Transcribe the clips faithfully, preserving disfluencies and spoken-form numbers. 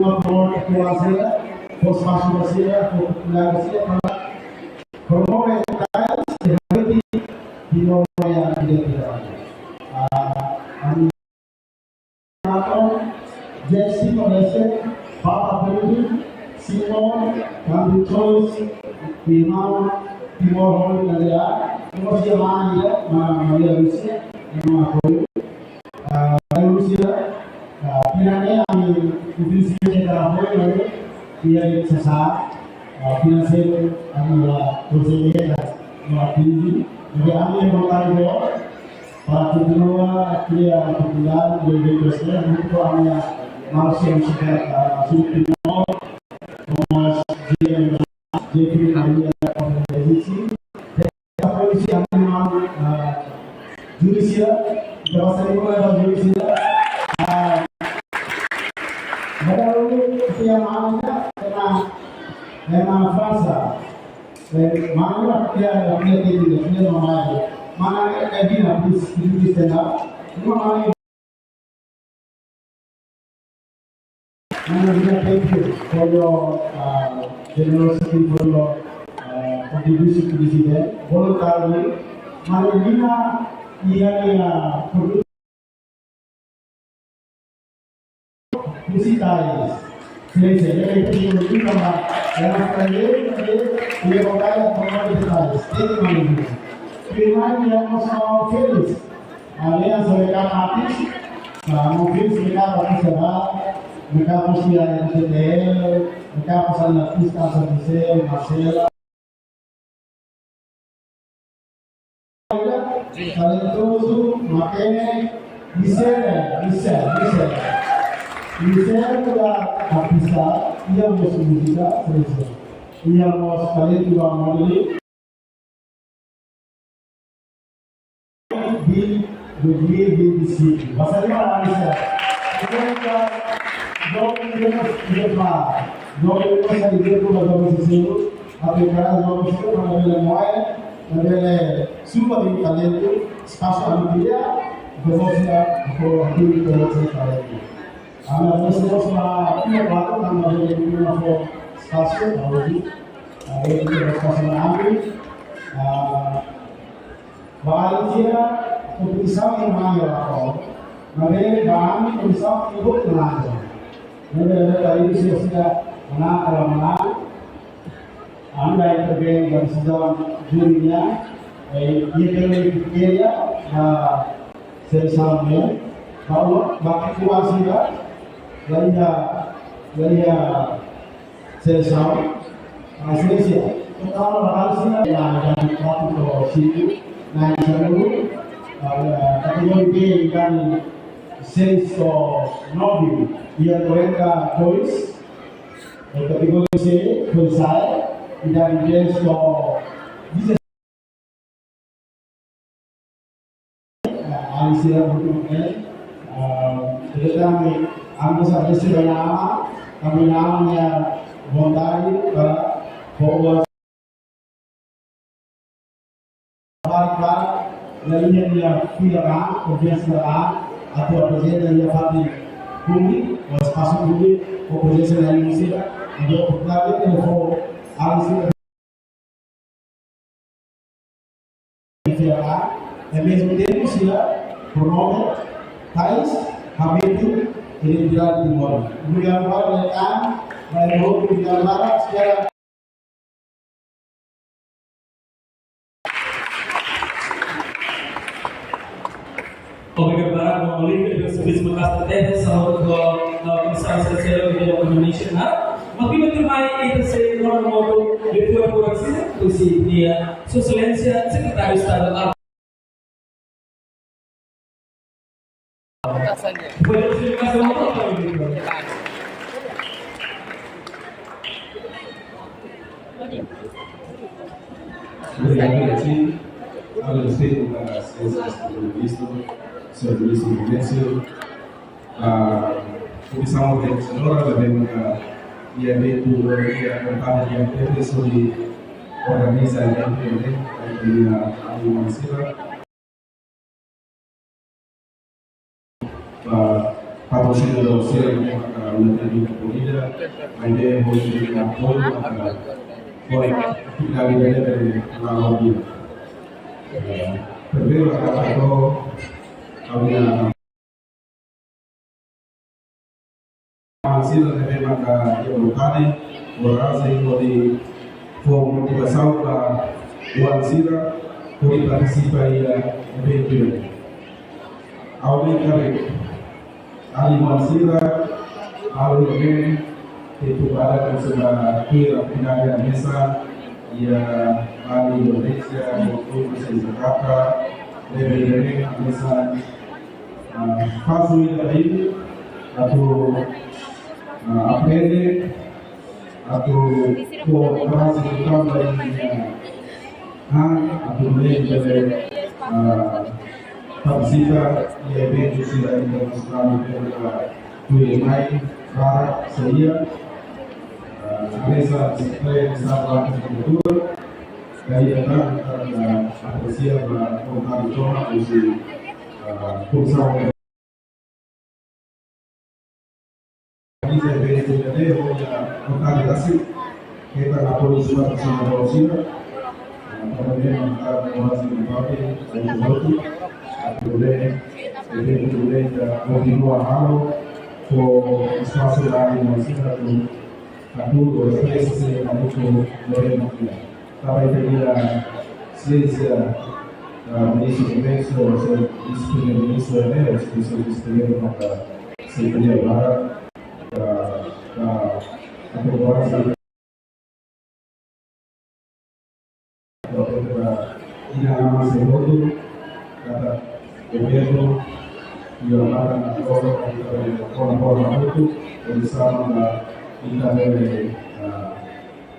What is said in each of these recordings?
Promove komunidade sira, fó espasu ba sira, fó oportunidade ba sira para promove tais, realmente, de novo, a identidade. Ah, a minha Jesse Palese, Papa Pedro, Simon, Andrew Choice, irmão Timor Holy Maria, hemos llamado ya, Maria Lucia, irmão Apoio. Ah, Maria Lucia, ah, tiene a mi, mi, y el César, ah, financiero, a mi, la, conseguía, no, a ti, y a mi, no, para kontinua kria oportunidade de eventu sira, junto com a minha Márcia Anchieta, a Sul Timor, como as Jeffrey Maria, como Jesse, a polícia animal, a judícia, da Assembleia da Judícia, a Badaru, que é a Maria, é na, é na França. Eh, mana ia, ia, ia, ia, ia, mana, eh, eh, Dina, please, could you please stand up? Mana, mana, Dina, thank you for your, uh, generosity, for your, uh, contribution to this event. Voluntarily. Mana, Dina, ia, ia, for Felicidades. Felicidades. Felicidades. Felicidades. Felicidades. Felicidades. Felicidades. Felicidades. Felicidades. Felicidades. Aliansa mereka artis, nah, mungkin mereka artis ya, mereka artis ya, N T T L, mereka artis artis, artis, Marcela. Talentozu, makene, Michele, Michele, Michele. Michele mak artista, iha mós múzika, selesa. Iha mós talentu ba modeling. Di dois mil e vinte e cinco. Basa di mana, Michele? Kita, dua ribu dua puluh lima, dua ribu dua puluh lima, dua ribu dua puluh lima, Até para nós, para bele moe, para bele suba di talentu, espasu ami kria, depois ya, para públiku, para talentu. Ami mós, mós la, ami la, ami la bele, ami la fó espasu, ami, ami, ami, espasu na ami, ah, Ba alin sira, kompetisaun ne'e mai agora. Maibé ba ami, kompetisaun ne'e hotu manán. Maibé, maibé ba alin sira, sira manán, kala manán. Ami la intervein ba desizaun júri nian, eh, iha kritéria, ah, selesaun nian. Ba, ba kikuan sira, la iha, la iha selesaun, ah, selesaun. Totál ba alin sira, iha, iha kuatru to'o sinku, na'in-sanulu, ah, kategoria B, iha seis to'o nove, iha quarenta e dois, eh, kategoria C, foi sai, iha dez to'o dezasseis. Alin sira hotu ne'e, ah, jadi kami, ami sa besi nama, kami namanya vontade para bahwa para, para, dari yang dia tidak ramah, kemudian sudah ramah, atau apa saja dari yang hati publik, pas masuk publik, kemudian saya dari musik, dia populer itu, alin sira F A, ao mesmo tempo, sira promove tais, habitu, identidade Timor. Obrigadu barak, Letan, baik, obrigadu barak, sekian. Obrigadu barak, Maun Olívio, pela sua vez, uma casa de terra, saúde, com a, ah, Comissão Selesaun de Denominational. Mas, primeiro, mais, ita sei, no modo, de tua por aqui, tu sei, dia, Sua Excelência, Secretário de Estado. Obrigadu, Betim. Agradesimentu ba Sua Exelénsia Primeiru-Ministru, Señór Ministru Venâncio, ah, Komisaun Organizadora, ba ema, ah, iha eventu, iha vontade de ter pessoa de organiza eventu, né? Iha, iha, iha, ba patrosinadór sira, Ita tenke komunidade, maibé ho ita-nia apoiu, maka, foi, ita liga de la obra. Eh, primeiru, agora, agora, Maun sira ne'ebé maka iha vontade, korajen hodi fó motivasaun ba oan sira hodi partisipa iha eventu ne'e. Ha'u hakarak alin oan sira, halo ne'e, atu bele konsulta tuir atividade hanesan iha Bali Indonézia, maupun di Jakarta, lebih dari hanesan ah, fasu ida-ne'e atu, ah, aprende, atu fó kontribuisaun ba ita-nia an, atu bele, ah, partisipa iha eventu sira internasionál ne'ebé tuir mai barak sei iha, ah, hanesan Sekretaria Estadu Agrikultura, katak ita apresia ba vontade tomak husi, ah, funsaun. Ida-ne'e, ida-ne'e, ho nia vontade rasik, ita apoiu sira patrosinadór sira, ah, para bele mantén korajen ba ita hotu, atu bele, atu bele ita kontinua halo, ho espasu ba ita sira atu, atu, atu, atu, atu, atu, atu, Tanba ita-nia Exelénsia, ah, Ministru Komérsiu, Señór Vise-Primeiru-Ministru, eh, Señór Vise-Primeiru, maka sei ko'alia barak, ah, ah, atu ko'alia ba ita-nia aman sei hotu, katak governu, iha barak na koro, ita bele kolabora hotu, oinsá mak ita bele, ah,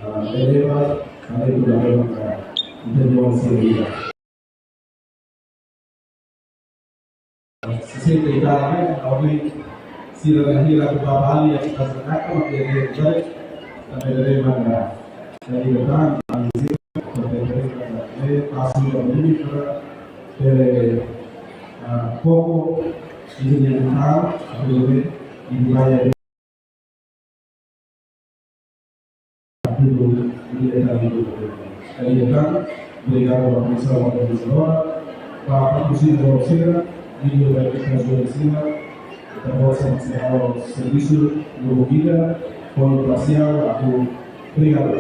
ah, eleva, além do eleva, ah, interior seria. Sesenta e tal, né? Alguém se la hira ku babali ya kita senaka, mas dia dia kita, kita bele mana. Jadi datang, anjir, kita bele, eh, pasti kita beli, kita bele, ah, pokok, ini yang tahu, sebelumnya, ini bayar. Tudo, diretamente do governo. Aí, então, obrigadu ba komisaun organizadora, ba patrosinadór sira, líder da equipa sira, ita-boot sei halo servisu, no vida, com parsiál, atu, obrigadu.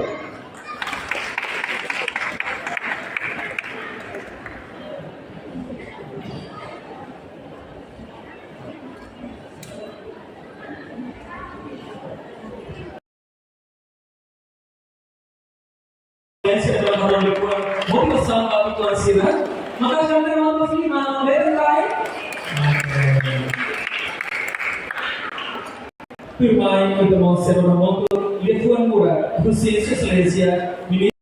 Esse é o motivasaun ba ita sira. Maka kami mau terima, bem, bem. Tuirmai, ita-nia sira-nia moto, liafuan murak, husi Sua Exelénsia, Ministru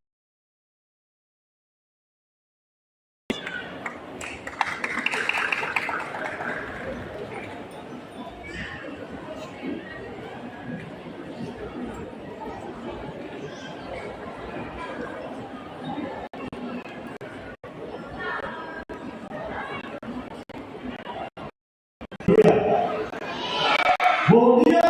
Bom dia!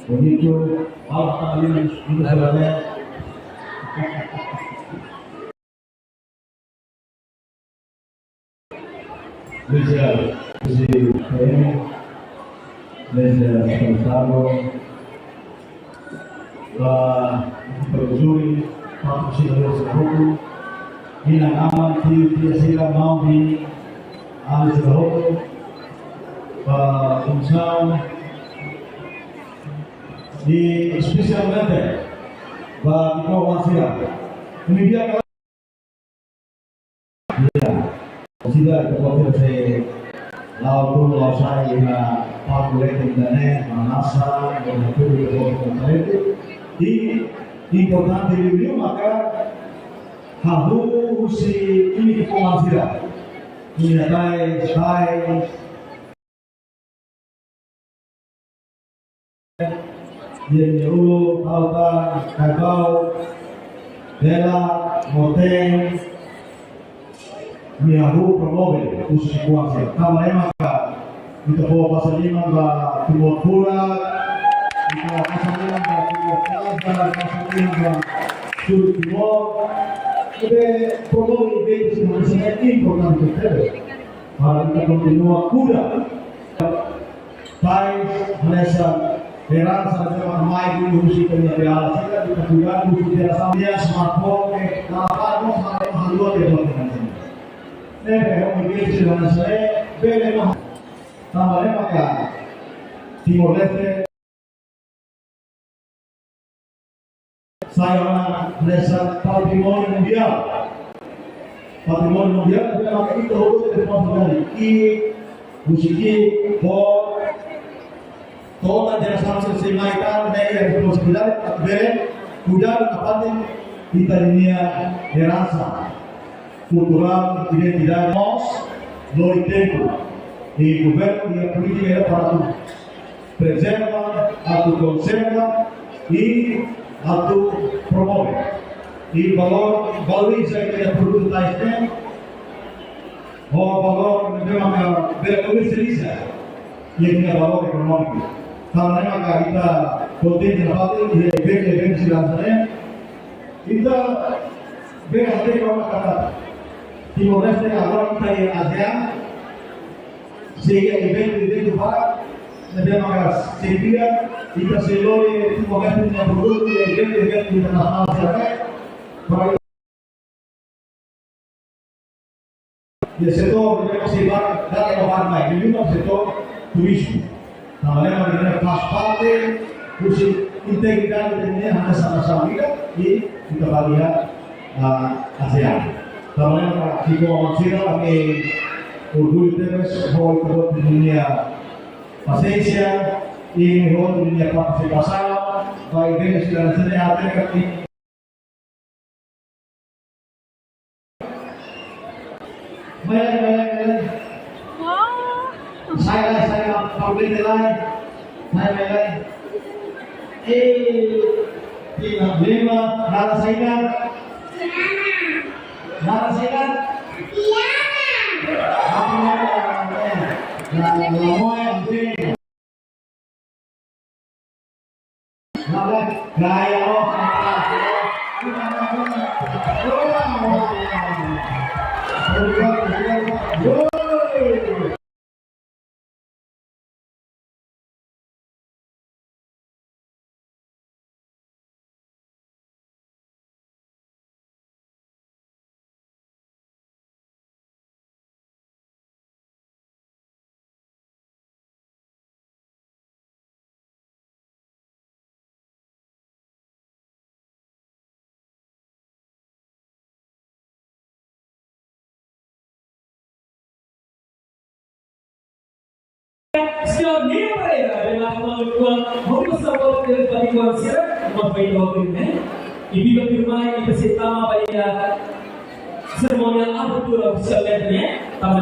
Bonitu, fala para mim, não é? Obrigadu, husi P M, husi Estadu, ba, ba júri, patrosinadór sira hotu, inan-aman, tiu-tia sira, maun-bin, alin sira hotu, ba komisaun, i espesialmente, ba ita-nia oan sira. Imi di'ak ka lae? Di'ak. Sida ita-boot sira sei la'o tun la'o sa'e iha palku leten ida-ne'e, manasa, dona tudu ita-boot sira talete. I importante liu-liu maka hahú husi imi-nia oan sira. Imi-nia tais, tais, Iha nia uluk, ha'u tan, Kaibau, Bela, Morten, nia hahú promove, husi Sikuan sira. Tanba ne'e maka, ita fó basa liman ba Timor Furak, ita basa liman ba Timor Plaza, basa liman ba Sul Timor. Ita promove eventu sira hanesan ne'e importante tebes. Para ita kontinua kuda. Tais, hanesan heransa, hanesan mai dulu husi ita-nia beiala sira, ita kuda husi ita-nia smartphone, eh, tanba para nós harus haluha ke buat hanesan ne'e. Ne'ebé, eh, eventu sira hanesan ne'e, bele no. Tanba ne'e maka Timor-Leste sai ona hanesan patrimóniu mundiál. Patrimóniu mundiál, tapi maka ita hotu ita patrimóniu mundiál. I, husi i, ho, toda jerasaun sira sei mai tan, ne'e iha responsabilidade, atu bele, kuidadu nafatin, ita-nia heransa kulturál, identidade, mós, lori tempu. I governu iha polítika ida para atu prezerva, atu konserva i atu promove. I valor, valoriza ita-nia produtu tais ne'e, ho valor ne'ebé maka bele komersializa, i nia valor ekonómiku. Tanba ne'e maka ita kontente nafatin, i eventu, eventu sira hanesan ne'e, ita bele hatene katak Timor-Leste agora ita iha ASEAN, sei iha eventu, eventu barak, ne'ebé maka sei iha, ita sei lori Timor-Leste nia produtu iha eventu, eventu internasionál sira ne'e, para iha setór ne'ebé maka sei barak, dada iha barak mai, liuliu setór turizmu. Tanba ne'e maka ne'e faz parte husi integridade ita-nia hanesan nasaun ida, i ita bá iha, ah, ASEAN. Tanba ne'e maka, ki'ik-oan sira, ami orgullu tebes ho ita-boot nia pasiénsia, i ho ita-nia partisipasaun, ba eventu sira hanesan ne'e, até ke Mai lai, mai lai, mai lai. Sai lai, sai lai, pamete lai. Sai, mai lai. Eh, tiga, lima, nada saida. Nada saida. Tiana. Nada, nada, nada. Señór Nino Pereira, de la Comisión, vamos a poder participar, vamos a ir a oír, ¿eh? I biba firma i apresenta ba iha serimónia abertura ofisiál ne'e, tanba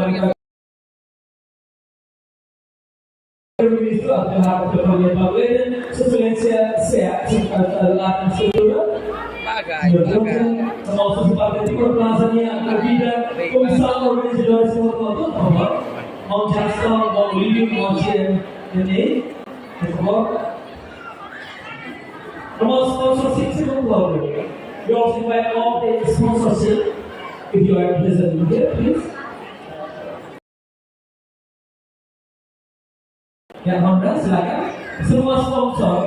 Primeiro-Ministro, Abdul Hamid Abdul Fattah Al-Muin, Sua Exelénsia, Señór Arkan Sutula, Señór Johnson, famoso parte de Timor Plaza, nia konvida, komisaun organizadora, por favor, Maun Justin, Maun William, Maun Chen, por favor. Maun sponsorship, por favor. We also invite all the sponsorship, if you are present here, please. Ya, Honda, silakan. Semua sponsor.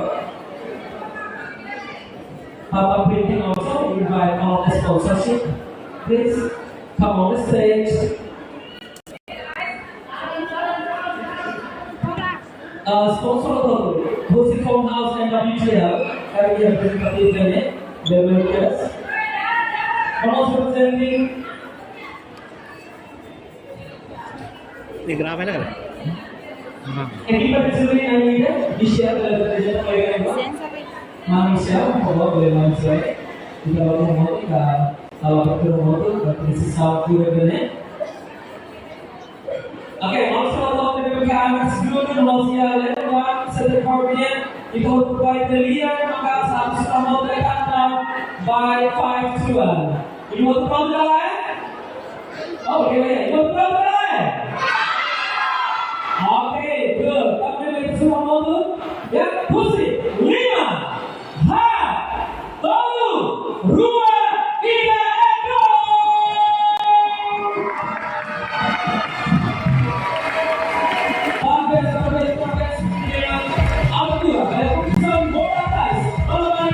Papa Printing also invite all the sponsorship. Please come on the stage. Uh, sponsor husi Phone House and W T L, kami yang representative dari the makers. Honda representing Ini kenapa ini kan? Ekipa di sini yang ini, Michelle, dari Malaysia, Malaysia, Malaysia, Malaysia. Kita baru mau kita, kalau betul mau tuh, berarti sisa waktu ya. Oke, langsung atau dengan P K M Executive, Malaysia, Lembang, Center Caribbean, Ita hotu bai delia maka satu sama mereka by five to one. Imi hotu prontu ka lae? Oh, oke, oke. Imi hotu prontu ka lae? Oke, good. Tapi imi semua mau tuh? Ya, husi. Lima, haat, tolu, rua, ida, eko. Parabéns, parabéns, parabéns. Abertura, eh, competição boa atrás. Vamos lá,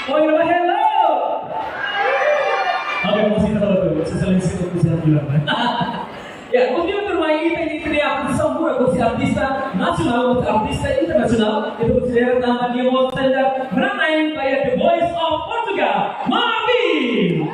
Oi, hello. Oke, vamos kita kalau tuh, seseling situ bisa bilang. Ya, mungkin bermain ini, ini apresentasaun ba artista nasionál, artista internasionál, ita konsidera tanba nia mós senda menang na'in ba iha The Voice of Portugal, Marvin.